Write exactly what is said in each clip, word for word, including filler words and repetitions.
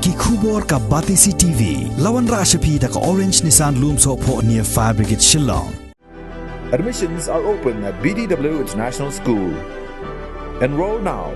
Ki khubor ka Batesi T V. La wanrah sha phi da ka Orange Nissan Lumsohphoh near Fire Brigade Shillong. Admissions are open at B D W International School. Enroll now.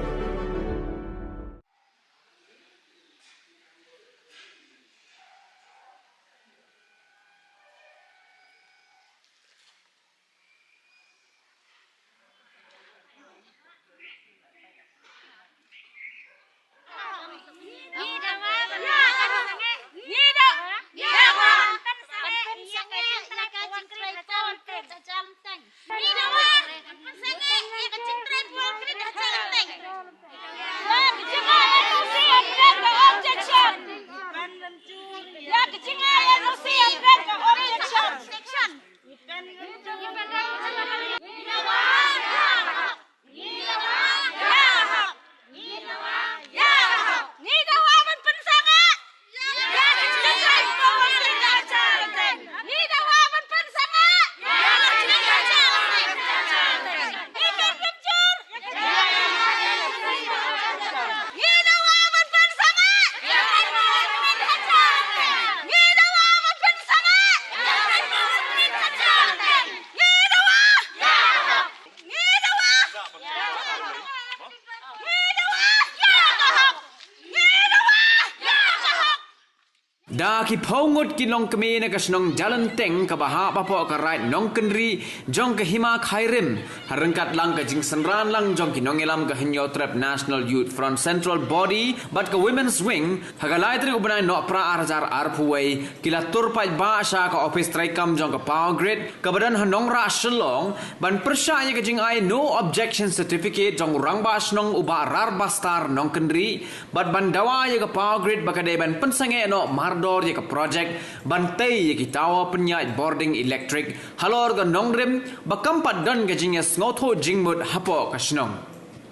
Da ki phew ngut ki longkmie na ka shnong Jalanteng kaba hap hapoh ka raid Nongkynrih jong ka Hima Khyrim, ha ryngkat lang ka jingsynran lang jong ki nongïalam ka Hynñiewtrep National Youth Front Central Body bad ka Women's Wing, ha ka lai tarik u bnai Nohprah ar hajar arphew wei, ki la tur paidbah sha ka ophis treikam jong ka Power Grid kaba don ha Nongrah Shillong, ban pyrshah ïa ka jingai no objection certificate jong u Rangbah Shnong u Bah Rarbastar Nongkynrih, bad ban dawa ïa ka Power Grid ba ka dei ban pynsangeh noh mardor ïa ka project ban tei ïa ki tower pynïaid bording electric halor ka nongrim, ba kam pat don ka jingïasngewthuh jingmut hapoh ka shnong.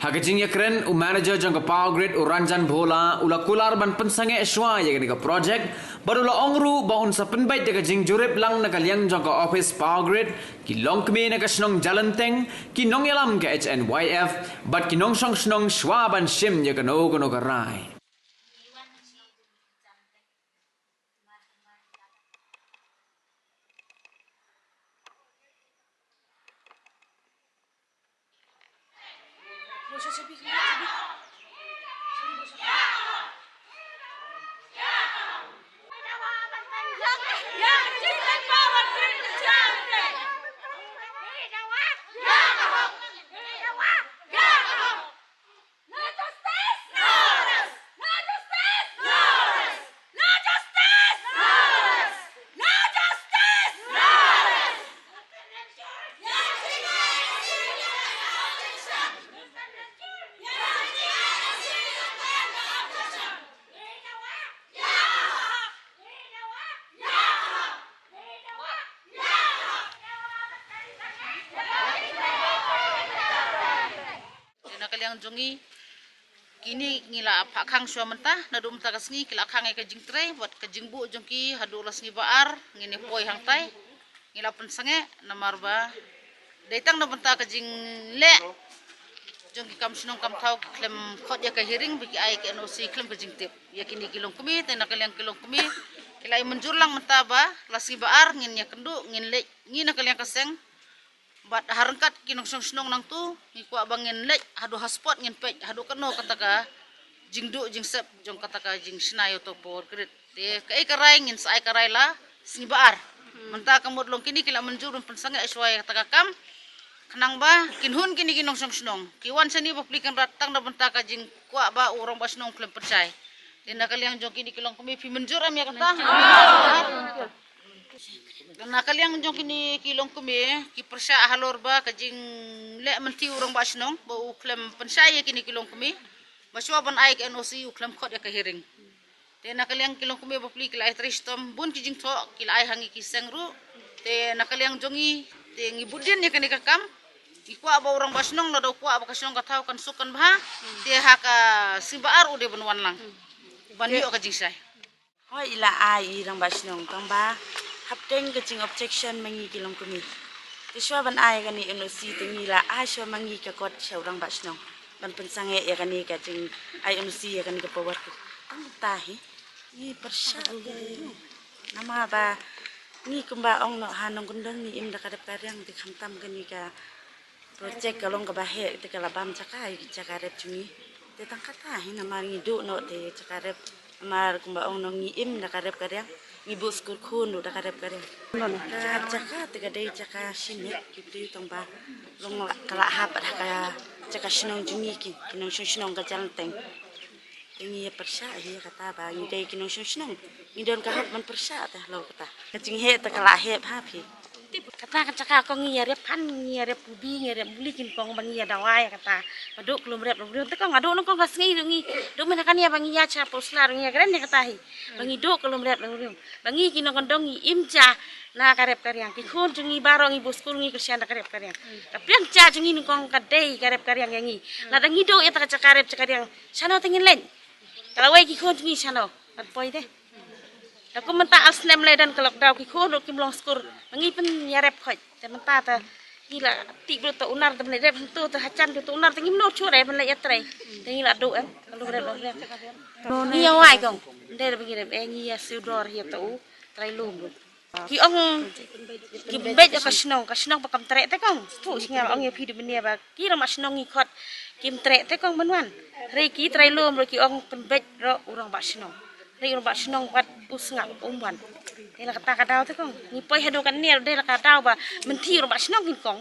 Ha ka jingïakren, u manager jong ka Power Grid, u Ranjan Bhola, u la kular ban pynsangeh shuwa ïa kane ka project, bad u la ong ruh ba un sa pynbeit da ka jingjurip lang na ka liang jong ka ophis Power Grid, ki longkmie na ka shnong Jalanteng, ki nongïalam ka H N Y F, bad ki nongshong shnong shuwa ban shim ïa kano kano ka rai. Te na ka liang jong ngi, kine ngi la phah khang shuwa mynta, naduh mynta ka sngi ki la khang ïa ka jingtrei, bad ka jingbuh jong ki haduh la sngi ba ar, ngin ïa poi hangtai, ngi la pynsangeh, namar ba dei tang na bynta ka jingleh jong ki kam shnong kam thaw ki khlem khot ïa ka hearing ba ki ai ka N O C khlem ka jingtip ïa kine ki longkmie, te na ka liang ki longkmie ki la ïa mynjur lang mynta ba la sngi ba ar ngin ïa kynduh ngin leit ngi na ka liang ka seng. Bad ha ryngkat ki nongshong shnong nangtu, ngi kwah ba ngin leit haduh ha spot ngin peit haduh katno kata ka jingduh jingsep jong kata ka jingshna ïa uto u power grid. Te kaei ka rai ngin sa ai ka rai la sngi ba ar. Mynta ka mut long kine ki la mynjur ban pynsangeh shuwa ïa kata ka kam. Khnang ba kin hun kine ki nongshong shnong. Ki wan shane bapli kynrad tang na bynta ka jingkwah ba u rangbah shnong khlem pynshai. Te na ka liang jong kine ki longkmie phi mynjur em ïa kata? Na ka liang jong kine ki longkmie, ki pyrshah halor ba ka jingleh mynta u rangbah shnong ba u khlem pynshai ïa kine ki longkmie, ba shuwa ban ai ka N O C u khlem khot ïa ka hearing. Te na ka liang ki longkmie bapli ki la ai trei shitom, bun ki jingthoh ki la ai ha ngi ki seng ruh. Te na ka liang jong ngi, te ngi bud dien ïa kane ka kam. Ngi kwah ba u rangbah shnong lada u kwah ba ka shnong ka thaw kan suk kan bha. Te ha ka sngi ba ar u dei ban wan lang ban ïoh ka jingshai. Hooid, i la ai i rangbah shnong, tang ba hapdeng ka jing objection ma ngi ki longkmie. Te shuwa ban ai kane N O C te ngi la ai shuwa ma ngi ka kot sha u rangbah shnong ban pynsangeh ïa kane ka jingai N O C ïa kane ka power grid. Tang ta hi. Ngi pyrshah, namar ba ngi kumba ong noh ha nongkyndong ngi im da ka rep ka riang, te khamtam kane ka project ka long kaba heh, te ka la bam jaka ïa ki jaka rep jong ngi. Te tang kata hi, namar ngi duh noh te jaka rep, namar kumba ong noh ngi im da ka rep ka riang, ngi buh skul khun ruh da ka rep ka riang. Ka jaka te ka dei jaka shimet, ki briew tang ba long la, ka la hap ha ka jaka shnong jong ngi, ki, ki nongshong shnong ka Jalteng. Te ngi ïa pyrshah hi ïa kata ba ngi dei ki nongshong shnong, ngi don ka hok ban pyrshah te halor kata. Ka jingheh te ka la heh bha phi. Kata ka jaka kong ngi ïa rep phan, ngi ïa rep ubi, ngi ïa rep muli, kin kong ba ngi ïa dawa ïa kata. Ba duh ka lum rep lum riung te kong, haduh nangkong ka sngi ruh ngi duh mynta kane ba ngi ïa sha pulsla ruh ngi ïa kren ïa kata hi. Ba ngi duh ka lum rep lum riung, ba ngi ki nongkyndong ngi im ja na ka rep ka riang. Ki khun jong ngi baroh ngi buh skul, ngi kyrshan da ka rep ka riang. Ka pliang ja jong ngi nangkong ka dei ka rep ka riang ïa ngi. Lada ngi duh ïa ta ka jaka rep jaka riang, shano te ngin leit? Ka lawei ki khun jong ngi shano ban poi te? Da kum mynta ar snem lei don ka lockdown, ki khun ruh kim long skul, ba ngi pynïarep khoit. Te mynta te ngi la tip ruh, to unar te ban leit rep hangto, te ha jan ruh to unar, te ngim nud shuh re ban leit ïatrei. Te ngi la duh em ka lum rep lum riang. Ngi ïa wai kong, ym dei ba ngi rep, eh, ngi ïa siew dor ïa to u trai lum ruh. Ki ong kim beit ïa ka shnong, ka shnong ba kam treh te kong. Sngewthuh shi nga la ong ïa phi da mynne ba ki rangbah shnong ngi khot kim treh te kong ban wan. Hynrei ki trai lum ruh ki ong pynbeit ruh u rangbah shnong. Hynrei u rangbah shnong pat u sngap, um wan. Dei la kata ka daw te kong. Ngi poi haduh kane ruh dei la ka daw ba mynthi u rangbah shnong kin kong.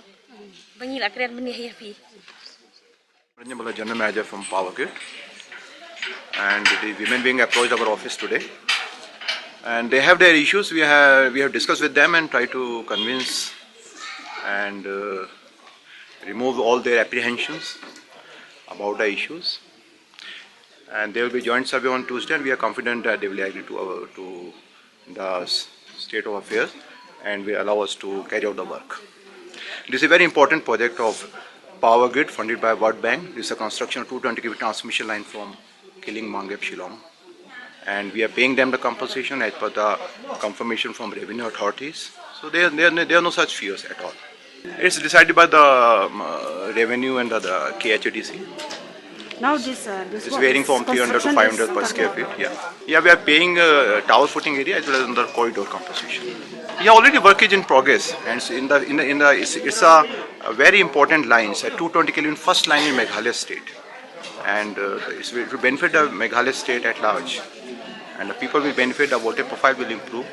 Ba ngi la kren mynne ïa phi. Ranjan Bhalla, General Manager from Power Grid, and the women wing approached our office today, and they have their issues. We have, we have discussed with them and try to convince and, uh, remove all their apprehensions about the issues. And there will be joint survey on Tuesday, and we are confident that they will agree to our, to the s-, state of affairs and will allow us to carry out the work. This is a very important project of Power Grid funded by World Bank. This is a construction of two twenty kilometer transmission line from Kiling, Mangep, Shillong. And we are paying them the compensation as per the confirmation from revenue authorities. So there, there, there are no such fears at all. It's decided by the, um, uh, revenue and the, the K H A D C. Now this, uh, this It's work, varying from three hundred to construction five hundred per is square feet. Yeah. Yeah, we are paying, uh, tower footing area as well as under corridor compensation. Yeah, already work is in progress, and it's in the, in the, in the, it's, it's a, a very important line. It's a two twenty kilometer first line in Meghalaya state, and, uh, it's, it will benefit the Meghalaya state at large, and the people will benefit. The voltage profile will improve,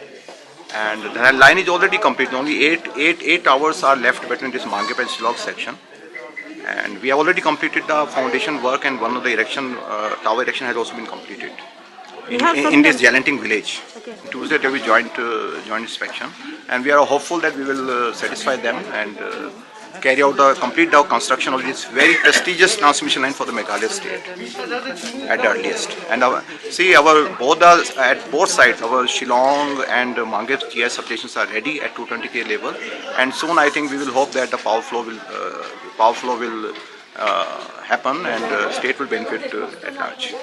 and the line is already complete. Only eight, eight, eight towers are left between this Mangep and Shillong section. And we have already completed the foundation work, and one of the erection, uh, tower erection has also been completed in, have in, in this Jalanting village. Okay. Tuesday there will be joint, uh, joint inspection, and we are hopeful that we will, uh, satisfy them and, uh, carry out the, complete the construction of this very prestigious transmission line for the Meghalaya state at the earliest. And our, see, our both are, at both sides, our Shillong and Mangep G I S substations are ready at two twenty K level, and soon I think we will hope that the power flow will, uh, power flow will, uh, happen, and, uh, state will benefit, uh, at large.